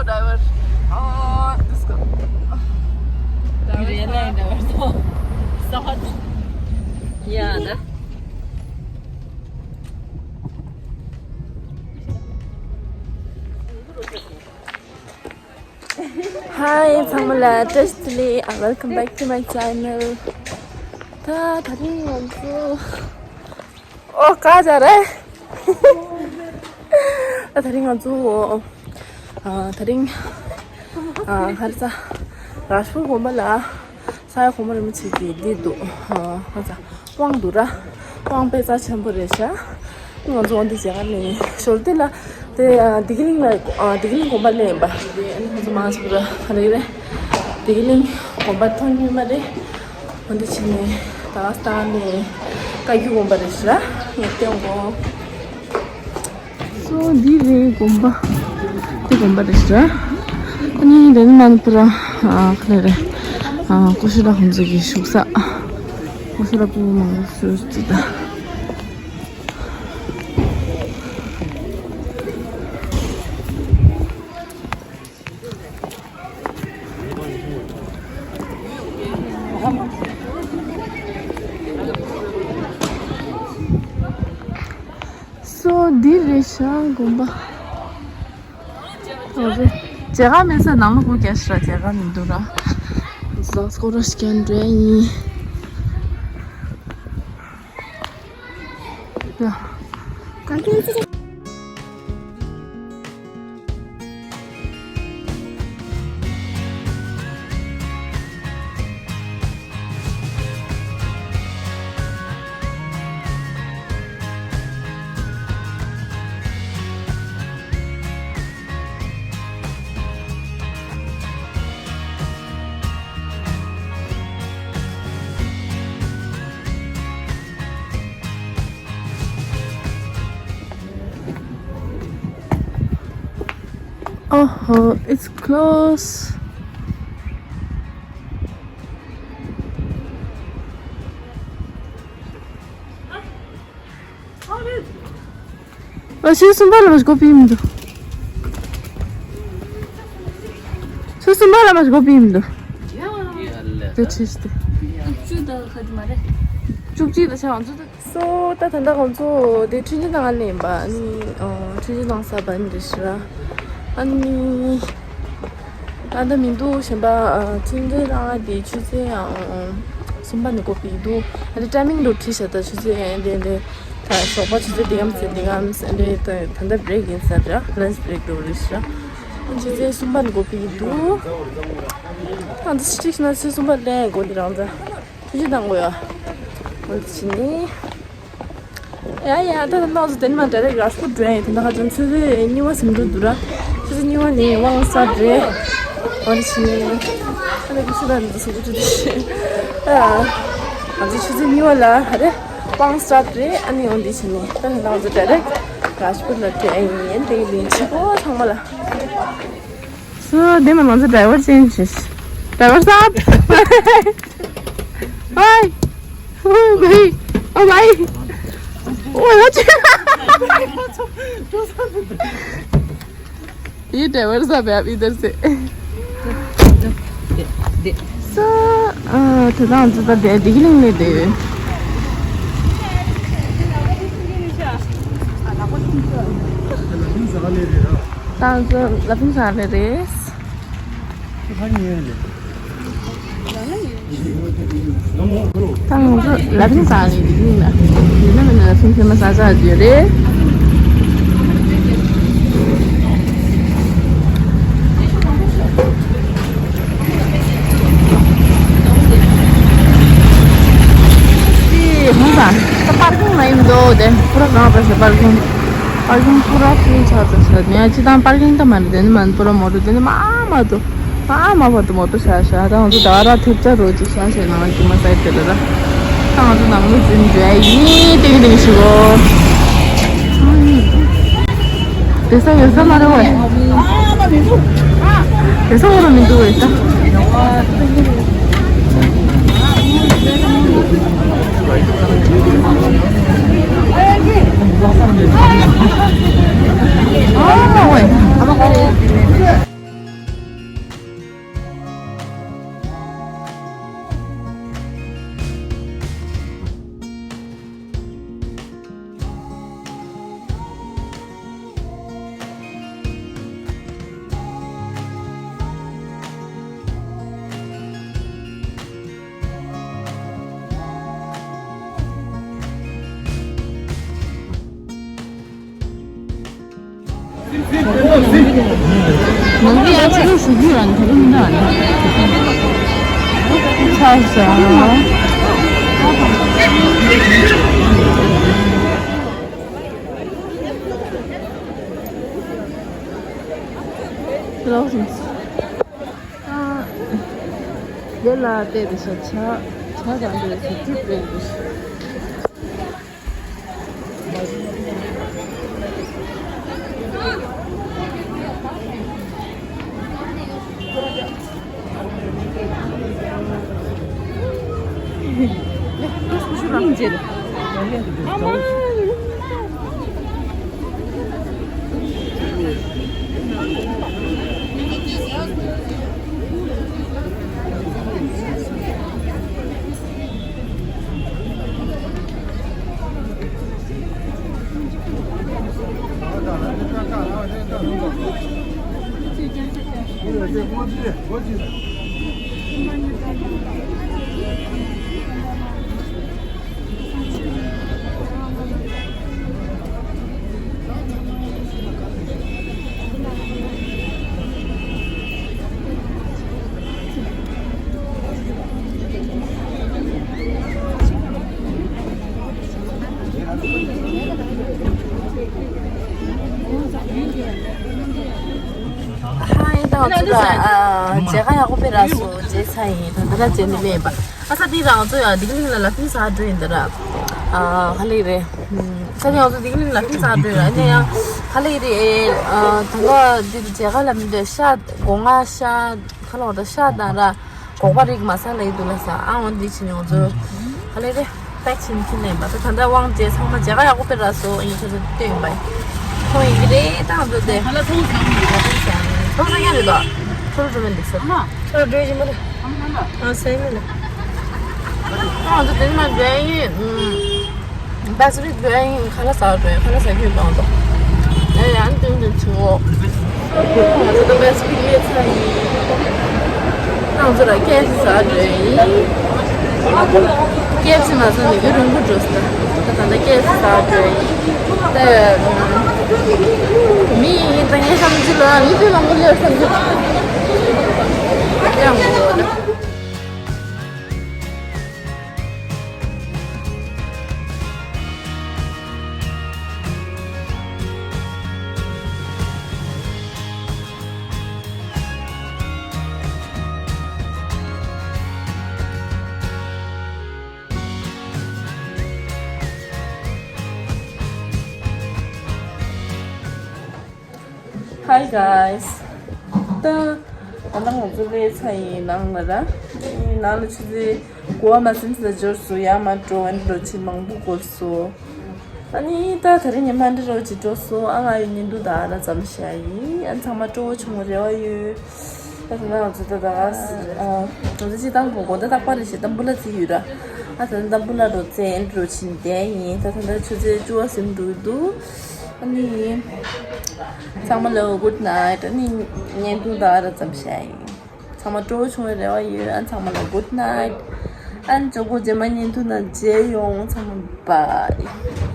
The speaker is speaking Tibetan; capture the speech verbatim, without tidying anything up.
Driver. Ah, this guy. Driver. Driver. Driver. Yeah, da. Hi, ཚང་མ་ལ་བཀྲ་ཤིས་བདེ་ལེགས། Uh, welcome back to my channel. ད་དེ་རིང་ང་ཚོ། ཨོ་ཀ་ཇ་རེད། ད་དེ་རིང་ང་ཚོ། ཨ་དེ་རིང་ཨ་ཧ་རི་ས་རཱཇ་པུར་དགོན་པ་ལ། ས་ཡ་གོང་མ་རིན་པོ་ཆེ་གི་འདི་འདུག་ཨ་ཧ་རི་ས་དབང་འདུག་ར། དབང་དཔེ་རྩ་ཆེན་པོ་རེད་ཤག་ང་ཚོ་འོ་འདི་མཇལ་ཁ་ནས་ཞོར་དེ་ལ་དེ་ཨ་བདེ་སྐྱིད་གླིང་ལ། ཨ་བདེ་སྐྱིད་གླིང་དགོན་པ་ལ་ཡིན་པ། དེ་ཨ་ནི་ང་ཚོ་མང་ཆེ་བ་ར་ཧ་རི་རེད། བདེ་སྐྱིད་གླིང་དགོན་པ་ཐོན་ཉུལ་མ་རེད། འོ་འདི་བྱས་ནས་ད་ལྟ་ནས་བཀའ་བརྒྱུད་དགོན་པ་རེད་ཤག་ངས་བསྟན་གོ། སོ་འདི་རེད་དགོན་པ། འདི་དགོན་པ་རེད་ཤག་ཨ་ནི་འདི་ནི་མ་ནི་པུ་ར། ཨ་ག་ལེ་རེད། ཨ་ཀུ་ཤུ་ར་ཁོང་ཚོ་གི་བཞུགས་ས། ཀུ་ཤུ་ར་སྤུ་གུ་མང་པོ་བཞུགས་ཅིག་ད། སོ་འདི་རེད་ཤག་དགོན་པ། ཨོ་རེད། མཇལ་ཁ་མེད་ས་ནང་ལ་སྒུག་རྒྱག་ཤི་ར་མཇལ་ཁ་མི་འདུག་ར། ཟ་སྐོར་ར་ཞིག་འགྲོ་ཡིན། ཡ། Oh, it's closed. ཨ་ཆུ་ཚོད་གསུམ་པ་ལ་མ་གཏོགས་སྒོ་ཕྱེ་མི་འདུག་ཆུ་ཚོད་གསུམ་པ་ལ་མ་གཏོགས་སྒོ་ཕྱེ་མི་འདུག་དེ་ཆེ་སྟེ། བཅུ་དང་ཁ་དེ་མ་རེད། བཅུ་གཅིག་ལ་ཆ་ང་ཚོ། སོ་ད་ད་ལྟ་ང་ཚོ་དེ་འཕྲིན་ཕྲན་ནང་ལ་ཡིན་པ། ཨ་ནི་ཨ་འཕྲིན་ཕྲན་ནང་ས་བ་ནི་རེད་ཤི་ར། ཨ་ནི་ད་ལྟ་མི་འདུག་གཞན་པ། ཨ་འཕྲིན་ཕྲན་ནང་དེ་ཆུ་ཚོད་ཨ་གསུམ་པ་ནས་སྒོ་ཕྱེ་འདུག་ཨ་ནི་ཊའི་མིང་འགྲོ་ཁྲིད་བྱ། ད་ཆུ་ཚོད་ཨ་འདི་འདི་ད་ཞོགས་པ་ཆུ་ཚོད་འདི་གམ་ཚེ་འདི་གམ་ཨ་འདི་ད་ད་ལྟ་བྷི་རེག་ཡིན་ས་ར། ལན་ཆི་བྷི་རེག་འགྲོ་རེད་ཤི་ར། ཆུ་ཚོད་གསུམ་པ་ནས་སྒོ་ཕྱེ་འདུག་ཨ་འདི་ཆི་ཁྲིད་ན་ཆུ་ཚོད་གསུམ་པ་ལ་སྒོ་འདི་རང་ཚ། ཐུགས་རྗེ་གནང་དགོས་ཡ། འོ་འདི་བྱས་ནས། ཡ་ཡ་ད་ད་ནང་ཚོ་དེ་ནི་མ་འདྲ་རེད། རཱཇ་པུར་འགྲོ་ཡ་ཡིན། དེ་འདྲ་ཁ་ཅན་ཆུ་ཚོད་གཉིས་པ་ཟིན་འགྲོ་འདུག་ར། ཆུ་ཚོད་གཉིས་པ་ནས་དབང་སྟཱཊ་རེད། འོ་འདི་བྱས་ནས། ཨ་ནི་ཀུ་ཤུ་ད་འདི་ཚོ་ཀུ་ཤུ་དེ་བྱས། ཨ། ང་ཚོ་ཆུ་ཚོད་གཉིས་པ་ལ་རེད། དབང་སྟཱཊ་རེད། ཨ་ནི་འོ་འདི་བྱས་ནས་ད་ནི་ནང་ཚོ་འདྲ་རེད། རཱཇ་པུར་ལ་འགྲོ་ཡ་ཡིན། དེ་ཡིན་ཆེ་པོ་ཚང་མ་ལ། སུ་དེ་མ་ང་ཚོ་ཌ་རའི་ཝར་ཅན་བྱས། ཌ་རའི་ཝར་སཱབ། ཨོའི། ཨོ་བྷའི། ཨོ་བྷའི། ཨོ་ཡ་ཅི། ये ड्राइवर साहब है, आप इधर से। सो ད་ང་ཚོ་ད་བདེ་སྐྱིད་གླིང་ནས་བསྡད་ཡོད། ད་ང་ཚོ་ལ་ཕིང་ས་ལ་རེད། ད་ང་ཚོ་ལ་ཕིང་ས་ལ་ཡིན་ན། ཡིན་ན་མིན་ན་ལ་ཕིང་ཕེ་མ་ས་ས་ཡོད་རེད། ད་པར་ཀིང་ལ་ཡིན་འདུག་དེ་པུ་ར་གང་པ་ཞིག་པར་ཀིང་། པར་ཀིང་པུ་ར་ཕུལ་ཆགས་ཚར་ཤག་ངས་སྤྱིར་བཏང་པར་ཀིང་ད་མ་རེད། དེ་ནི་མ་ནི་པུ་ར་མོ་ཊ་དེ་ནི་མ་མ་འདུག་མ་མ་བར་དུ་མོ་ཊ་བཞག་བཞག་ད་ང་ཚོ་ཟླ་བ་ར་ཐེབས་རྩ་རོ་གཅིག་བཞག་བྱས་ནང་ལ་ཁྱིམ་མ་སའི་དེ་ལ་ད། ད་ང་ཚོ་ནང་མི་འཛིན་འགྲོ་ཡ་ཡིན། ཏིང་ཏིང་ཞུ་གོ། བསྡད་ས་ཡོད་ས་མ་རེད་བས། བསྡད་ས་འོ་ར་མི་འདུག་བས་ད། ཨ་མ་ཝེ། ནང་གི་ཡ་ཆུ་ལོ་ཞུ་རྒྱུ་རང་ཐོ་རུ་མི་འདྲ་ནི། ཆ་ས། ལོ་ཞུ། ཨ། དེ་ལ་བལྟས་ཏེ་ཤ་ཆ་ཆ་དང་འདྲ་སུ་གྲུབ་རེད་འདུག་ཧའི། ད་ང་ཚོ་ལ་ཨ་མཇལ་ཁ་ཡག་པོ་སྤྲད་རག་སོང་། མཇལ་ཚར་ཡིན། ད་ལྟ་ར་མཇལ་ནི་མེད་པ། ཨ་ས་དེ་རང་ཚོ་ཡང་ལྡི་ལི་ལ་ལ་ཕིན་ས་འགྲོ་ཡིན་ད་ར། ཨ་ག་ལེ་རེད། ས་དེ་ང་ཚོ་ལྡི་ལི་ལ་ཕིན་ས་འགྲོ་ཡིན་ར། ཨ་ནི་ཡང་ག་ལེ་རེད། ཨ་ད་ལོ་འདི་མཇལ་ཁ་ལ་མི་འདོད་ཤ་སྒོ་ང་ཤ་ཁ་ལོ་ད་ཤ་དང་ར། སྒོག་པ་རིགས་མ་ཟ་ལ་ཡི་འདུག་ལ་ས། ཨ་འོ་འདི་ཕྱིན་ཡོང་ཚོ། ཧ་ལས་རེད། པེག་ཕྱིན་ཕྱིན་ནས་མ་ད་ད་ལྟ་དབང་རྗེ་ཚང་མ་མཇལ་ཁ་ཡག་པོ་སྤྲད་རག་སོང་། ཡིན་ཁྱོད་ཚོ་ལྟོས་ཡིན་པ། ཁོང་ཡིན་གྱི་རེད། ད་ང་ཚོ་དེ་ཧ་ལ་ཚོང་ཚང་མ་ཚོང་ཚང་ཡ་རེད་ད། ཁྱོད་ཚོ་འགྲོ་མི་འདུག་ས། ཁྱོད་འགྲོ་ཡི་མ་རེད། ཨ་སེ་མི་ལ། ད་ང་ཚོ་དེ་ནས་མ་འཇལ་ཡིན། པེ་སི་ཕིག་འགྲོ་ཡ་ཡིན། ཁ་ལག་ཟ་འགྲོ་ཡ། ཁ་ལག་ཟ་རྒྱུ་གང་འདུག་ཡ་ཡང་ཏིང་ཏིང་ཆུ་བོ། ང་ཚོ་ད་པེ་སི་ཕིག་སླེབས་ཚར་ཡིན། ང་ཚོ་ལ་ཀེ་ཨེཕ་སི་ཟ་འགྲོ་ཡ་ཡིན། ཀེ་ཨེཕ་སི་མ་ཟ་ནས་རྒྱུན་རིང་པོ་འགྲོ་སྲིད། ད་ད་ལྟ་ཀེ་ཨེཕ་སི་ཟ་འགྲོ་ཡ་ཡིན། ད་མི་ཡིན་ད་ངའི་བསམ་ཚུལ་ལ་མི་དེ་ལ་མོ་སླེབས་བསམ་ཚུལ་ཡང་མོ་ལ། Hi guys. ད་ང་ང་ཚོ་སླེབས་ཚར་ཡིན་ནང་ལ་ར། ནང་ལ་ཆུ་ཚོད་དགུ་པ་མ་ཟིན་ཙམ་འབྱོར་སོང་། ཡར་མར་འགྲོ་ཨེ་འགྲོ་ཕྱིན་མང་པོ་འགོར་སོང་། ཨ་ནི་ད་ད་རིང་ཉི་མ་འདི་རོ་ཅིག་འགྲོ་སོང་། ཨ་ང་ཡི་བརྙན་ཐུང་ད་ཨ་ར་ཙམ་བཞག་ཡིན། ཨ་ཚང་མ་སྤྲོ་བོ་བྱུང་བ་རེ་བ་ཡོད། ད་ད་ང་ཚོ་ད་ད་ང་ཚོ་སྤྱི་བཏང་གོ་གོ་ད་རྟག་པར་རེ་ཞིག་ཏམ་བུ་ལ་ཙི་ཡོད་ར། ཨ་ད་ཏམ་བུ་ལ་རོ་ཙེ་ཨེ་འགྲོ་ཕྱིན་བསྡད་ཡིན། ད་ད་ད་ཆུ་ཚོད་བཅུ་པ་ཟིན་འགྲོ་གི་འདུག་ཨ་ནི། ཚང་མ་ལ་good night། ཨ་ནི་བརྙན་ཐུང་ད་ཨ་ར་ཙམ་བཞག་ཡིན། ཚང་མ་སྤྲོ་བོ་བྱུང་བའི་རེ་བ་ཡོད། ཨ་ཚང་མ་ལ་good night། ཨ་ནི་ཇོ་བོ་རྗེས་མ་བརྙན་ཐུང་ནང་མཇལ་ཡོང་། ཚང་མ་bye།